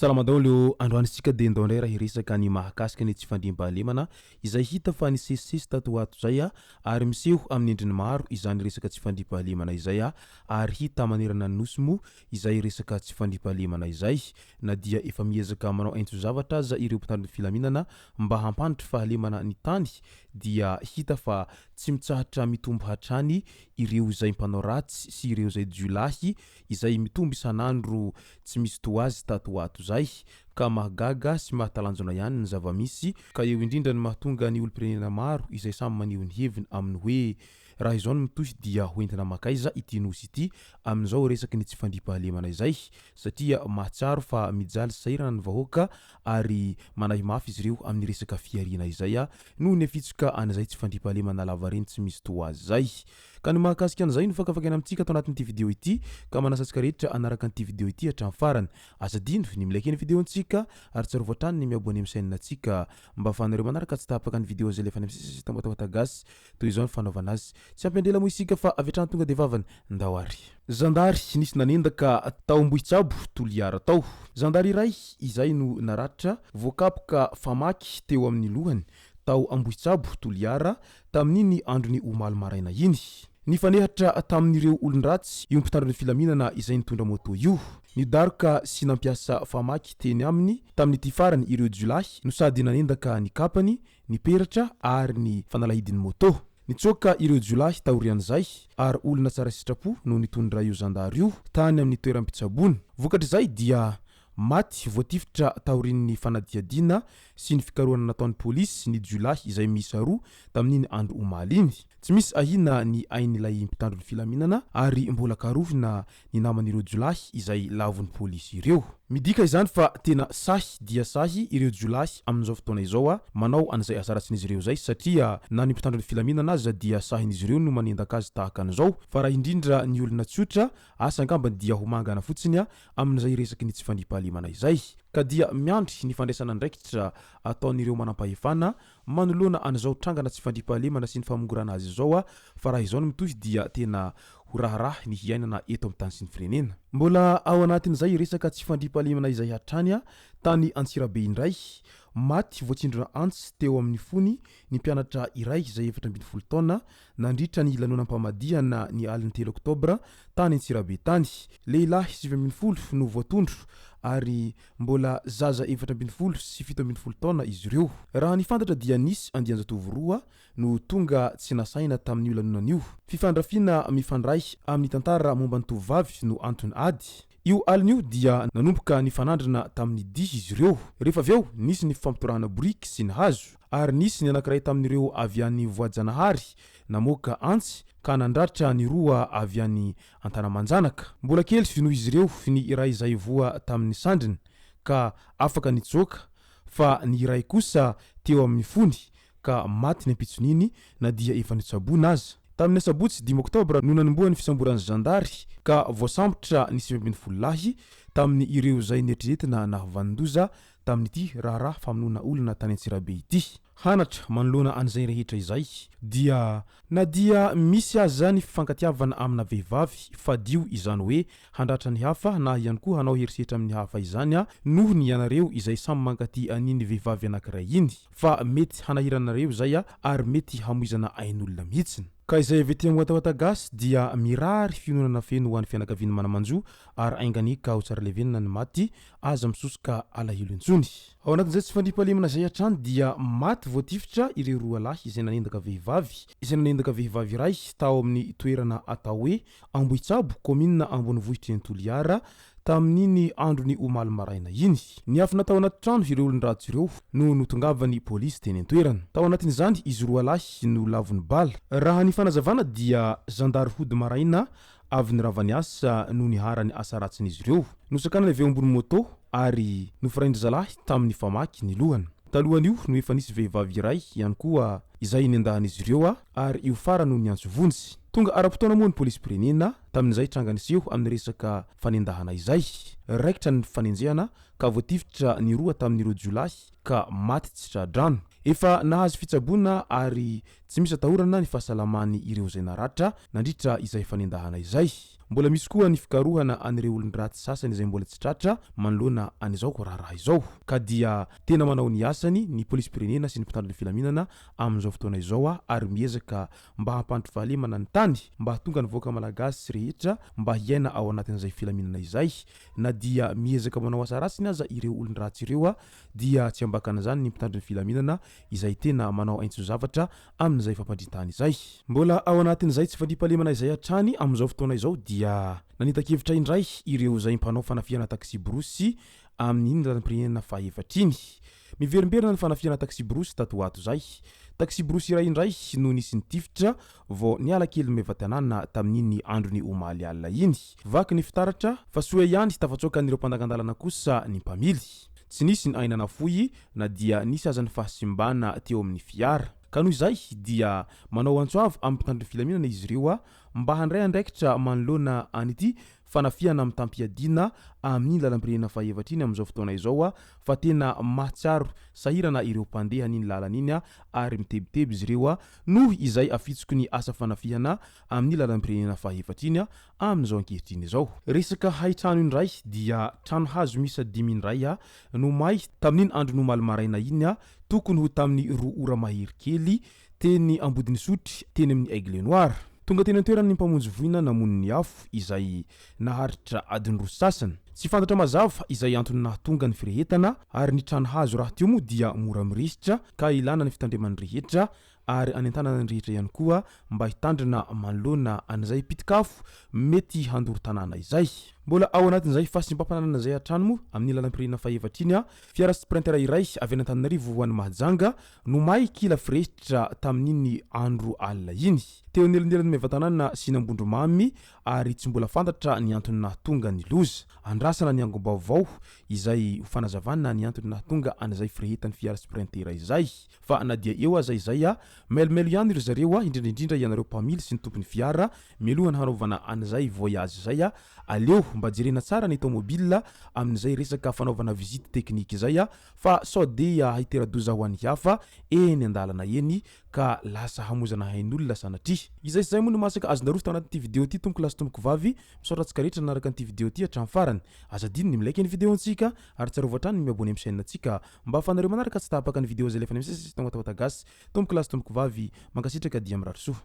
Salama daholo, androany isika dia ndao indray raha hiresaka ny mahakasika ny tsy fandriampahalemana izay hita fa nisesisesy tato ho ato izay ary miseho amin'ny endriny maro izany resaka tsy fandriampahalemana izay ary hita manerana ny nosy moa izay resaka tsy fandriampahalemana izay na dia efa miezaka manao aintso-zavatra aza ireo mpitandro ny filaminana mba hampandry fahalemana ny tany dia hita fa tsy mitsahatra mitombo hatrany ireo izay mpanao ratsy sy ireo izay jiolahy izay mitombo isan'andro tsy misy toa azy tato ho ato izay ka mahagaga sy mahatalanjona ihany ny zava-misy ka eo indrindra ny mahatonga ny olom-pirenena maro izay samy maneho ny heviny amin'ny hoe raha izao no mitohy dia ho entina mankaiza ity nosy ity amin'izao resaky ny tsy fandriampahalemana izay satria mahatsiaro fa mijaly sy sahirana ny vahoaka ary manahy mafy izy ireo amin'ny resaka fihariana izay noho ny afitsoka an'izay tsy fandriampahalemana lavareny tsy misy toa azy izay. Ka ny mahakasika an'izay no fakafakaina amintsika ato anatin'ity video ity ka manasa antsika rehetra hanaraka an'ity video ity hatramin'ny farany. Aza adino ny mi-like ny video-ntsika ary tsarovy hatrany ny mi-abonner amin'ny chaîne-ntsika mba ahafahanareo manaraka tsy tapaka ny video izay alefa any amin'ny sisisy Tamatawata Gasy. Toy izao ny fanaovana azy. Tsy hampiandrela moa isika fa avy hatrany tonga dia vavany. Ndao ary. Zandary nisy nanendaka tao Ambohitsabo, Toliara tao. Zandary iray izay no naratra voakapoka famaky teo amin'ny lohany tao Ambohitsabo, Toliara, tamin'iny andron'ny omaly maraina iny. Nifanehatra tamin'ireo olon-dratsy io mpitandro ny filaminana izay nitondra moto io. Nidaroka sy nampiasa famaky teny aminy tamin'ity farany ireo jiolahy no sady nanendaka ny kapany ny peratra ary ny fanalahidin'ny moto. Nitsoaka ireo jiolahy taorian'izay ary olona tsara sitrapo no nitondra io zandary io tany amin'ny toeram-pitsaboana. Vokatr'izay dia maty voatifitra taorian'ny fanadihadiana sy ny fikarohana nataon'ny polisy ny jiolahy izay miisa roa tamin'iny andro omaly iny. Tsy misy ahiana ny ain'ilay mpitandro ny filaminana ary mbola karohina ny naman'ireo jiolahy izay lavon'ny polisy ireo. Midika izany fa tena sahy dia sahy ireo jiolahy amin'izao fotoana izao manao an'izay asa ratsin'izy ireo izay satria na ny mpitandro ny filaminana aza dia sahin'izy ireo no manendaka azy tahaka an'izao fa raha indrindra ny olona tsotra asa angambany dia ho mangana fotsiny amin'izay resaky ny tsy fandriampahalemana izay ka dia miandry ny fandraisana andraikitra ataon'ireo manampahefana manoloana an'izao trangana tsy fandriampahalemana sy ny famongorana azy izao fa raha izao no mitohy dia tena ho raharaha ny hiainana eto amin'ny tany sy ny firenena. Mbola ao anatin'izay resaka tsy fandriampahalemana izay hatrany, tany Antsirabe indray, maty voatsindrona antsy teo amin'ny fony ny mpianatra iray izay 14 taona nandritra ny lanonam-pamadihana ny alin'ny telo oktobra tany Antsirabe tany. Lehilahy 19 no voatondro ary mbola zaza 14 sy 17 taona izy ireo. Raha ny fantatra dia nisy andian-jatovo roa no tonga tsy nasaina tamin'io lanonana io. Fifandrafiana mifandray amin'ny tantara momba ny tovovavy no antony ady. Io alina io dia nanomboka nifanandrina tamin'ny dihy izy ireo. Rehefa avy eo, nisy ny fifampitorahana boriky sy ny hazo. Ary nisy ny anankiray tamin'ireo avy any Voajanahary namoaka antsy ka nandratra ny roa avy any Antanamanjanaka. Mbola kely noho izy ireo ny iray izay voa tamin'ny sandriny ka afaka nitsoaka fa ny iray kosa teo amin'ny fony ka maty ny ampitson'iny na dia efa notsaboina aza. Tamin'ny asabotsy dimy oktobra no nanombohan'ny fisamboran'ny zandary ka voasambotra ny 19 lahy tamin'ny ireo izay neritreretina nahavanon-doza tamin'ity raharaha famonoana olona tany Antsirabe ity. Hanatra manoloana an'izay rehetra izay dia na dia misy aza ny fifankatiavana amina vehivavy, fadio izany hoe handratra ny hafa na ihany koa hanao herisetra amin'ny hafa izany noho ny ianareo izay samy mankatia an'iny vehivavy anankiray iny. Fa mety hanahirana anareo izay ary mety hamoizana ain'olona mihitsy. Ka izay avy ety Angoatawata Gasy dia mirary fiononana feno ho an'ny fianakavian'ny mana-manjo ary aingany ka ho tsara levenina ny maty, aza misosoka alahelo intsony. Ao anatin'izay tsy fandriampahalemana izay hatrany dia maty voatifitra ireo roa lahy izay nanendaka vehivavy izay nanendaka vehivavy iray tao amin'ny toerana atao hoe Ambohitsabo, kaominina ambonivohitr'i Toliara, tamin'iny andron'ny omaly maraina iny. Niafina tao anaty trano ireo olon-dratsy ireo no notongavan'ny polisy teny an-toerana. Tao anatin'izany izy roa lahy no lavon'ny bala. Raha ny fanazavana dia zandary hody maraina avy nirava ny asa no niharan'ny asa ratsin'izy ireo. Nosakanany avy eo ambony moto. ary nofirain-dry zalahy tamin'ny famaky ny lohany. Talohan'io no efa nisy vehivavy iray ihany koa izay nendahan'izy ireo ary io farany no niantso vonjy. Tonga ara-potoana moa ny polisim-pirenena tamin'izay tranga niseho amin'ny resaka fanendahana izay. Raikitra ny fanenjehana ka voatifitra ny roa tamin'ireo jiolahy ka maty tsy tra-drano. Efa nahazo fitsaboana ary tsy misy atahorana ny fahasalamany ireo izay naratra nandritra izay fanendahana izay. Mbola misy koa ny fikarohana an'ireo olon-dratsy sasany izay mbola tsy tratra manoloana an'izao raharaha izao. Ka dia tena manao ny asany ny polisim-pirenena sy ny mpitandro ny filaminana amin'izao fotoana izao ary miezaka mba hampandry fahalemana ny tany mba hahatonga ny vahoaka malagasy rehetra mba hiaina ao anatin'izay filaminana izay. Na dia miezaka manao asa ratsiny aza ireo olon-dratsy ireo dia tsy ambakan'izany ny mpitandro ny filaminana izay tena manao aintso-zavatra amin'izay fampandrin-tany izay. Mbola ao anatin'izay tsy fandriampahalemana izay hatrany amin'izao fotoana izao dia nanita-kevitra indray ireo izay mpanao fanafihana taksiborosy amin'iny lalam-pirenena fahaefatra iny. Miverimberina ny fanafihana taksiborosy tato ho ato izay. Taksiborosy iray indray no nisy nitifitra vao niala kely ny Maevatanàna tamin'iny andron'ny omaly alina iny. Vaky ny fitaratra fa soa ihany tafatsoaka an'ireo mpandangan-dalana kosa ny mpamily. Tsy nisy ny aina nafoy na dia nisy aza ny fahasimbana teo amin'ny fiara. Ka noho izay dia manao antso avo amin'ny mpitandro ny filaminana izy ireo mba handray andraikitra manoloana an'ity fanafihana mitam-piadiana amin'iny lalam-pirenena fahefatra iny amin'izao fotoana izao fa tena mahatsiaro sahirana ireo mpandeha an'iny lalana iny ary mitebiteby izy ireo noho izay afitsoky ny asa fanafihana amin'ny lalam-pirenena fahefatra iny amin'izao ankehitriny izao. Resaka hain-trano indray dia trano hazo miisa dimy indray no may tamin'iny andron'ny omaly maraina iny tokony ho tamin'ny roa ora mahery kely teny Ambodinisotry teny amin'ny Aigle Noir. Tonga teny an-toerana ny mpamonjy voina namono ny afo izay naharitra adiny roa sy sasany. Tsy fantatra mazava izay antony nahatonga ny firehetana ary ny trano hazo rahateo moa dia mora miresitra ka ilana ny fitandreman'ny rehetra ary anentanana ny rehetra ihany koa mba hitandrina manoloana an'izay pitik'afo mety handoro tanàna izay. Mbola ao anatin'izay fahasimbam-pananana izay hatrany moa amin'ny lalam-pirenena fahefatra iny, fiara Sprinter iray avy any Antananarivo ho any Mahajanga no may kila firehitra tamin'iny andro alina iny. Teo anelanelan'i Maevatanàna sy Ambondromamy ary tsy mbola fantatra ny antony nahatonga ny loza. Andrasana ny angom-baovao izay ho fanazavana ny antony nahatonga an'izay firehetan'ny fiara Sprinter izay. Fa na dia eo aza izay, mailomailo ihany ry zareo, indrindra indrindra ianareo mpamily sy ny tompon'ny fiara, mialohan'ny hanaovana an'izay voyage izay, aleo mba jerena tsara ny tomobile amin'izay resaka fanaovana visite technique izay fa sao dia hitera-doza ho an'ny hafa eny an-dalana eny ka lasa hamoizana hain'olona sanatria. Izay sy izay moa no masaka azonareo tao anatin'ity video ity tompoko lahy sy tompoko vavy, misaotra antsika rehetra nanaraka an'ity video ity hatramin'ny farany. Aza adino ny mi-like ny video antsika ary tsarovy hatrany ny mi-abonner amin'ny chaîne antsika mba ahafahanareo manaraka tsy tapaka ny video izay alefanay misesy tonga tao Tagasy. Tompoko lahy sy tompoko vavy, mankasitraka dia mirary soa.